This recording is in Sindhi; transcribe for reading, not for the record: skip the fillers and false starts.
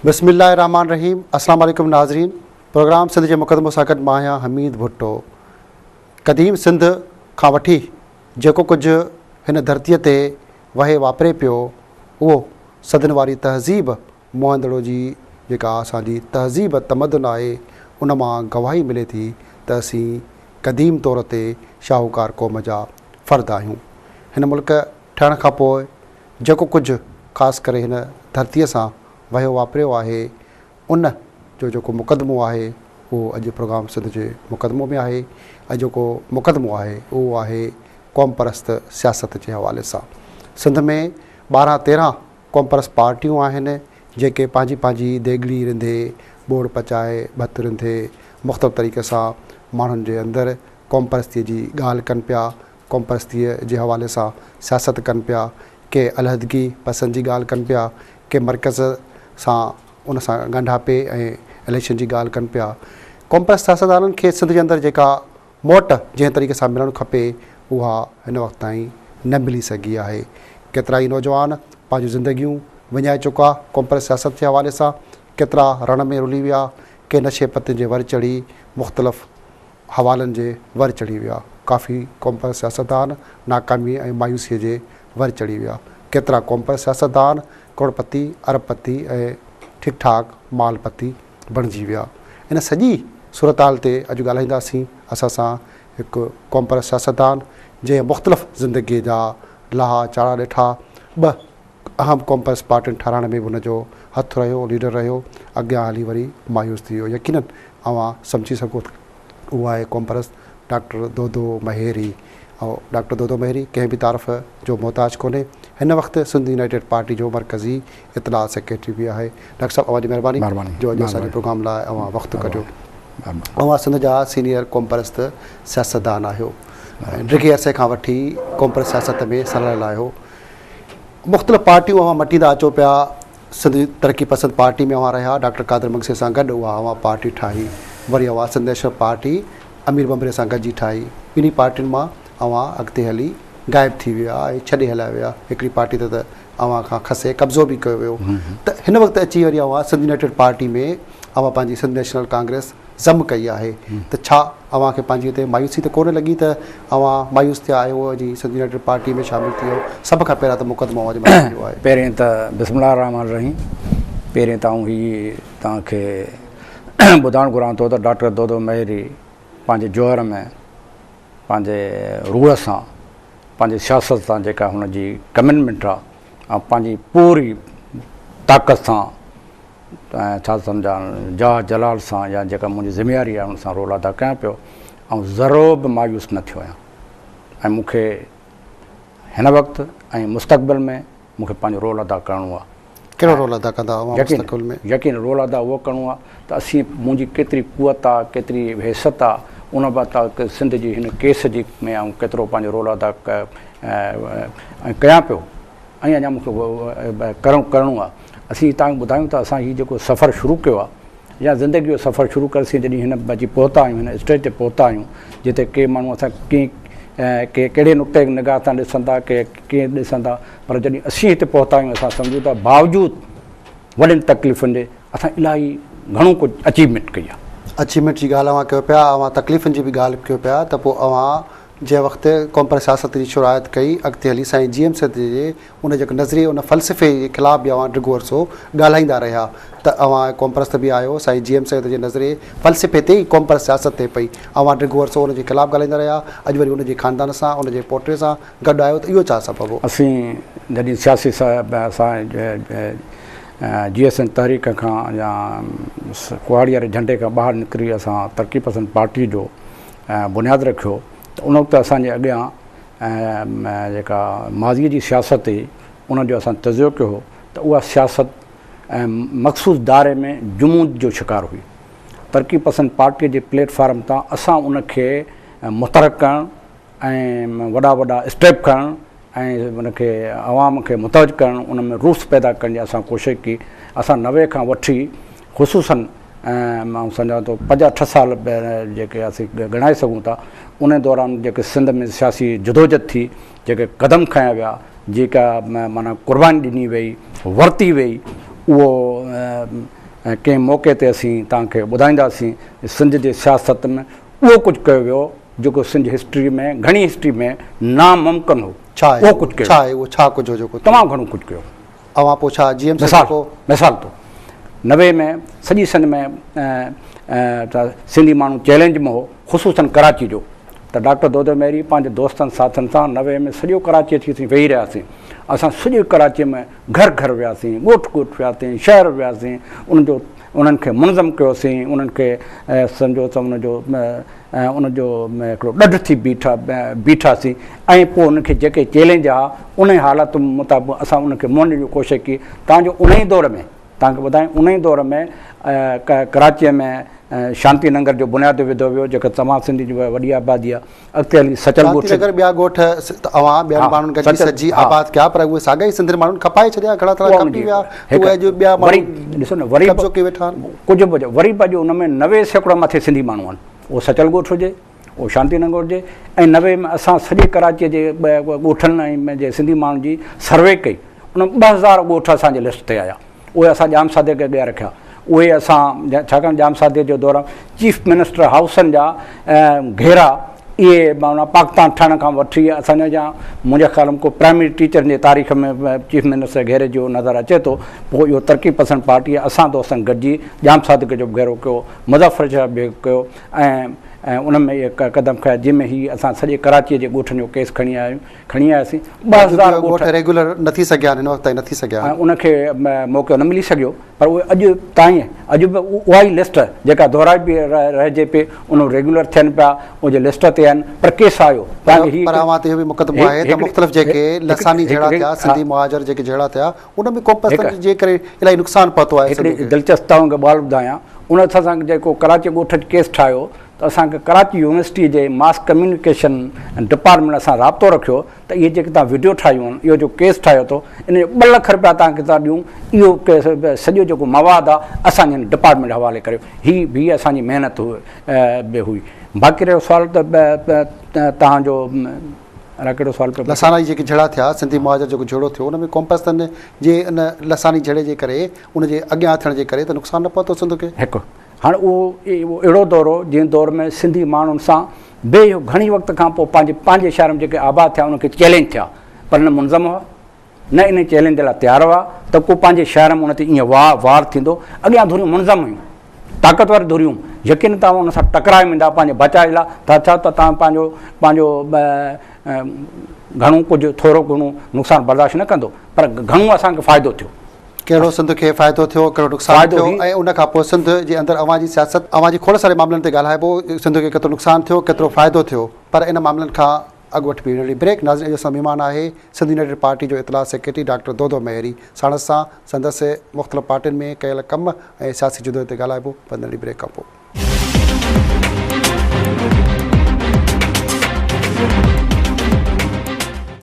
بسم الله الرحمٰن الرحيم السلام عليڪم ناظرين پروگرام سنڌ جي مقدمو سان گڏ مان آهيان حميد ڀٽو قديم سنڌ کان وٺي جيڪو ڪجهه هن ڌرتيء تي وهي واپري پيو اهو صدين واري تهذيب موهندڙو جي جيڪا اسان جي تهذيب تمدن آهي ان مان گواهي ملي ٿي ته اسين قديم طور تي شاهوڪار قوم جا فرد آهيون. هن ملڪ ٺهڻ کان پوء جيڪو ڪجهه خاص ڪري هن ڌرتيء سان وهيو واپريو آهي ان جو جيڪو مقدمو آهي اهو اڄ پروگرام سنڌ جي مقدمو ۾ آهي ۽ جيڪو مقدمو آهي اهو آهي قومپرست سياست جي حوالي سان. سنڌ ۾ 12 13 قومپرست پارٽيون آهن جيڪي پنهنجي پنهنجي ديڳڙي رنڌي، ٻوڙ پچائي، ڀت رنڌي مختلف طريقي سان ماڻهن جي اندر قومپرستيء جي ڳالهه ڪن پيا، قومپرستيء جي حوالي سان سياست ڪن پيا، ڪي علحدگي پسند جي ڳالهه ڪن پيا، ڪي مرڪز سان ان سان ڳانڍاپي ۽ اليڪشن جي ڳالهه ڪن پيا. قومپرست سياستدانن کي سنڌ جي اندر جيڪا موٽ جنهن طريقي سان ملڻ کپي اها هن وقت تائين نه ملي سگهي آهي. ڪيترائي نوجوان پنهنجون زندگيون وڃائي چڪا قومپرست سياست جي حوالي سان، ڪيترا رڻ ۾ رلي ويا، ڪي نشي پتين جي ور چڙهي مختلف حوالن جي ور چڙهي ويا، ڪافي قومپرست سياستدان ناڪامي ۽ مايوسيء جي ور چڙهي ويا، ڪيترا قومپرست سياستدان ڪروڙپتي، ارب پتي ۽ ٺيڪ ٺاڪ مال پتي بڻجي ويا. ان سڄي صورتحال تي اڄ ڳالهائينداسين. اسان سان هڪ قومپرست سياستدان جنهن مختلف زندگيء جا لاها چاڙها ڏٺا، ٻه اهم قومپرست پارٽين ٺهرائڻ ۾ به هن جو هٿ رهيو، ليڊر رهيو، اڳيان هلي وري مايوس ٿي ويو. يقينن اوهان سمجهي سگهو ٿا اهو آهي قومپرست ڊاڪٽر دودو مهيري. ۽ ڊاڪٽر دودو مهيري ڪنهن به تعارف جو محتاج ڪونهي. هن وقت سنڌ يونائيٽيڊ پارٽي جو مرڪزي اطلاعات سيڪريٽري به آهي. ڊاڪٽر صاحب اوهان جي مهرباني جو اڄ اسان جي پروگرام لاء اوهان وقت ڪڍيو. اوهان سنڌ جا سينيئر قومپرست سياستدان آهيو ۽ ڊگهي عرصي کان وٺي قومپرست سياست ۾ سلهاڙيل آهيو. مختلف پارٽيون اوهان مٽيندا اچو پيا. سنڌ ترقي پسند پارٽي ۾ اوهان رهيا، ڊاڪٽر قادر مگسي سان گڏ اها اوهان پارٽي ٺاهي، وري اوهان سنڌ نيشنل پارٽي امير ڀنڀري سان گڏجي ٺاهي. ٻنهي پارٽين مان اوهان اڳتي هلي غائب ٿي ويا ۽ ڇڏي هليا ويا. هڪڙي پارٽي تي ته اوهان کان کسي قبضو به ڪيو ويو ته هن وقت اچي وري اوهان سنڌ يونائيٽيڊ پارٽي ۾ اوهان پنهنجي سنڌ نيشنل ڪانگريس ضم ڪئي آهي ته ڇا اوهان کي پنهنجي اتي مايوسي ته ڪونه لڳي ته اوهان مايوس ٿيا آهيو ۽ جي سنڌ يونائيٽيڊ پارٽي ۾ شامل ٿي ويو سڀ کان پهريان ته مقدمو اوهان جي مٿان اهو آهي. پهرين ته بسم الله الرحمٰن الرحيم پهرين ته آئون هي توهان کي ٻڌائڻ گهران ٿو ته ڊاڪٽر دودو مهيري پنهنجي جوهر ۾ پنهنجي روح سان پنهنجي سياست سان جيڪا هن جي ڪمٽمينٽ آ ۽ پنهنجي پوري طاقت سان ۽ ڇا سمجهان جاه جلال سان يا جيڪا منهنجي ذميواري آهي ان سان رول ادا ڪيان پيو آئون ذرو به مايوس نه ٿيو آهيان ۽ مون کي هن وقت ۽ مستقبل ۾ مون کي پنهنجو رول ادا ڪرڻو آهي. ڪهڙو رول ادا ڪندا اوهان مستقبل ۾؟ يقين رول ادا اهو ڪرڻو آهي ته اسين منهنجي ڪيتري قوت آهي ڪيتري حيثيت آهي ان بابت سنڌ جي هن ڪيس جي ۾ آئون ڪيترو پنهنجو رول ادا ڪيان پيو ۽ اڃا مون کي ڪرڻو ڪرڻو آهي. اسين توهان کي ٻڌايون ته اسان هي جيڪو سفر شروع ڪيو آهي يا زندگي جو سفر شروع ڪري اسين جڏهن هن اچي پهتا آهيون هن اسٽيج تي پهتا آهيون جتي ڪي ماڻهو اسان ڪي ڪي ڪهڙي نقطي نگاهه سان ڏسن ٿا ڪي ڪيئن ڏسن ٿا پر جڏهن اسين هتي پهتا آهيون اسان سمجهون ٿا باوجود وڏين تڪليفن جي اسان الاهي گهڻو ڪجهه اچيومينٽ ڪئي آهي. اچيومينٽ جي ڳالهه اوهان ڪيو پيا اوهان تڪليفن جي به ڳالهه ڪيو پيا ته پوء اوهان جنهن وقت قومپرست سياست جي شروعات ڪئي، اڳتي هلي سائين جي ايم سيد جي ان جيڪو نظريي ان فلسفي جي خلاف به اوهان ڊگهو عرصو ڳالهائيندا رهيا ته اوهان قومپرست به آهيو، سائين جي ايم سيد جي نظريي فلسفي تي ئي قومپرست سياست ٿئي پئي، اوهان ڊگهو عرصو ان جي خلاف ڳالهائيندا رهيا، اڄ وري ان جي خاندان سان ان جي پوٽي سان گڏ آهيو ته اهو ڇا سبب هو؟ اسين جڏهن سياسي اسان جي ايس اين تحريڪ کان يا ڪهاڙي واري جهنڊي کان ٻاهر نڪري اسان ترقي پسند پارٽي جو بنياد رکيو ته ان وقت اسان جي اڳيان جيڪا ماضيء جي سياست هئي ان جو اسان تجزيو ڪيو هو ته اها سياست مخصوص دائري ۾ جمود جو شڪار هئي. ترقي پسند پارٽيء جي پليٽ فارم تان اسان ان کي متحرڪ ڪرڻ ۽ وڏا وڏا اسٽيپ کڻڻ ۽ ان کي عوام کي متوجه ڪرڻ ان ۾ روس پيدا ڪرڻ جي اسان ڪوشش ڪئي. اسان 90 کان وٺي خصوصاً آئون سمجهان ٿو 58 سال جيڪي اسين ڳڻائي سگهون ٿا ان دوران جيڪي سنڌ ۾ سياسي جدوجھد ٿي، جيڪي قدم کنيا ويا، جيڪا معنيٰ قرباني ڏني وئي، ورتي وئي، اهو ڪنهن موقعي تي اسين توهان کي ٻڌائينداسين سنڌ جي سياست ۾ اهو ڪجهه ڪيو ويو جيڪو سنڌ هسٽري ۾ گهڻي هسٽري ۾ ناممڪن هو. ڇا آهي اهو ڪجهه ڪيو ڇا آهي اهو ڇا ڪجهه هو جيڪو تمام گهڻو ڪجهه ڪيو. اوهان پوء ڇا جي ايم مثال مثال طور 90 ۾ سڄي سنڌ ۾ سنڌي ماڻهو چئلينج ۾ هو خصوصن ڪراچي جو ته ڊاڪٽر دودو مهري پنهنجي دوستن ساٿين سان 90 ۾ سڄو ڪراچي اچي اسين ويهي رهياسين اسان سڄي ڪراچي ۾ گهر گهر وياسين ڳوٺ ڳوٺ وياسين شهر وياسين ان جو انهن کي منظم ڪيوسين انهن کي سمجهو ته ان جو ان جو هڪڙو ڏڍ ٿي بيٺا بيٺاسين ۽ پوء انهن کي جيڪي چئلينج ها ان حالت مطابق اسان انهن کي منهن ڏيڻ جي ڪوشش ڪئي تان جو ان ئي دور ۾ تان کي ٻڌايان ان ئي دور ۾ ڪراچيء ۾ شانتي ننگر جو بنياد وڌو ويو جيڪا تمام سنڌي جي وڏي آبادي آهي اڳتي هلي سچل ڳوٺ شانتي نگر ٻيا ڳوٺ اوهان ٻين ماڻهن گڏجي سڏجي آباد ڪيا پر اهي ساڳيا ئي سنڌين ماڻهن کپائي ڇڏيا گهڻا ٿورا کپي ويا اهي اڄ ٻيا ماڻهو ڏسو نه وري قبضو ڪيو ويٺا آهن ڪجهه به وري به اڄ ان ۾ 90% مٿي سنڌي ماڻهو آهن اهو سچل ڳوٺ هجي اهو شانتي نگر هجي ۽ 90 ۾ اسان سڄي ڪراچيء جي ڳوٺن ۽ جي سنڌي ماڻهن جي سروي ڪئي ان 2000 ڳوٺ اسان جي لسٽ تي آيا اهي اسان ڄام صادق کي اڳيان رکيا. اهي اسان ڇاڪاڻ ڄام صادق جو دور چيف منسٽر هائوسن جا گهيرا اهي معنيٰ پاڪستان ٺهڻ کان وٺي اسان جا يا منهنجي خيال ۾ ڪو پرائمري ٽيچرن جي تاريخ ۾ چيف منسٽر گهيري جو نظر اچي ٿو. پوء اهو ترقي پسند پارٽي اسان دوستن گڏجي ڄام صادق جو به گهيرو ڪيو، مظفر شاهه به ڪيو ۽ ان ۾ اهي قدم کنيا جنهن ۾ هي اسان سڄي ڪراچيء جي ڳوٺن جو ڪيس کڻي آيا آهيون. کڻي آياسين 2000 ڳوٺ ريگيولر نه ٿي سگهيا آهن هن وقت تائين نه ٿي سگهيا آهن. ان کي موقعو نه ملي سگهيو پر اهي اڄ تائين اڄ به اها ئي لسٽ جيڪا دهرائبي رهجي پئي ان ريگيولر ٿين پيا ان جي لسٽ تي آهن پر ڪيس آيو پر اوهان تي اهو به مقدمو آهي ته مختلف جيڪي لساني جهيڙا ٿيا سنڌي مهاجر جيڪي جهيڙا ٿيا ان ۾ قومپرستن جي ڪري الاهي نقصان پهتو آهي هڪڙي دلچسپ توهان کي ڳالهه ٻڌايان ان اسان جيڪو ڪراچي ڳوٺ ڪيس ٺاهيو ته اسان کي ڪراچي يونيورسٽي جي ماس ڪميونيڪيشن ڊپارٽمينٽ سان رابطو رکيو ته اهي جيڪي توهان وڊيو ٺاهيون آهن اهو جو ڪيس ٺاهيو اٿو ان جو 2 لک رپيا توهان کي ٿا ڏيون اهو ڪيس سڄو جيڪو مواد آهي اسان جي ڊپارٽمينٽ حوالي ڪريو هي به اسان جي محنت به هئي باقي رهيو سوال ته توهان جو الاء ڪهڙو سوال پيو لساني جيڪي جهيڙا ٿيا سنڌي مهاجر جيڪو جهيڙو ٿيو ان ۾ قومپرستن جي ان لساني جهيڙي جي ڪري ان جي اڳيان ٿيڻ جي ڪري ته نقصان نه پهتو سنڌ کي. هڪ هاڻ اهو اهڙو دور هو جنهن دور ۾ سنڌي ماڻهن سان بي گهڻي وقت کان پوء پنهنجي پنهنجي شهر ۾ جيڪي آباد ٿيا انهن کي چئلينج ٿيا پر نه منظم هئا نه انهي چئلينج لاء تيار هئا ته ڪو پنهنجي شهر ۾ ان تي ائين وار ٿيندو. اڳيان ڌريون منظم هيون، طاقتور ڌريون، يقين توهان ان سان ٽڪرائي ويندا پنهنجي بچاء لاء ته ڇا ته توهان پنهنجو پنهنجو گهڻو ڪجهه ٿورو گهڻو نقصان برداشت نه ڪندو پر گهڻو اسان کي فائدو ٿيو. ڪهڙو سنڌ کي فائدو ٿيو ڪهڙو نقصان ٿيو ۽ ان کان پوء سنڌ جي اندر اوهان جي سياست اوهان جي کوڙ ساري معاملن تي ڳالهائبو سنڌ کي ڪيترو نقصان ٿيو ڪيترو فائدو ٿيو پر ان معاملن کان اڳ وٺبي ننڍڙي بريڪ ناظرين اڄ اسان مهمان آهي سنڌ يونائيٽيڊ پارٽي جو اطلاع سيڪريٽري ڊاڪٽر دودو مهيري ساڻس سان سندس مختلف پارٽين ۾ ڪيل ڪم ۽ سياسي جدوجهد تي ڳالهائبو پر ننڍڙي بريڪ کان پوء.